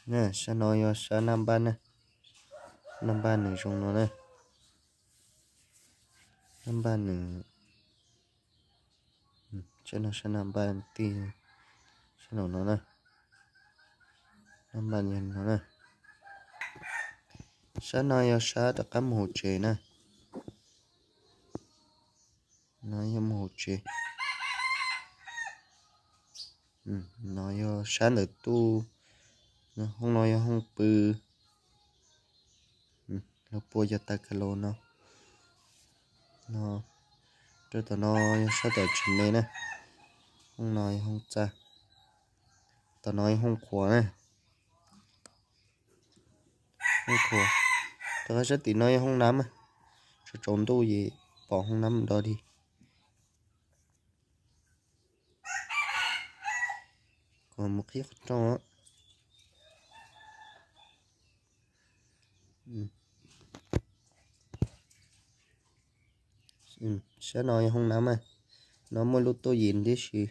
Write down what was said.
Sab no yog sab naj npaj na. Naj npaj nws zoo no na. Naj npaj nws, sab no sab naj npaj tij, sab no no na. Naj npaj no na. Sab no yog sab rov qab mus hauv tsev na. No yog mus hauv tsev. No yog sab ntawm tuj. Hoob no yog hoob pw. Lub pua cov tas kas los no. No, rau tom no yog sab tom tsev me na. Hoob no yog hoob txaj. Tom no yog hoob qhuav na. Hoob qhuav. Tom qab sab tim no yog hoob nab. Tsaus tsaus ntuj ces pom hoob nab mus do dig. Kuv mus qhib qhov rooj. Sab no yog hoob nab. No muaj lub tuj yim tib si.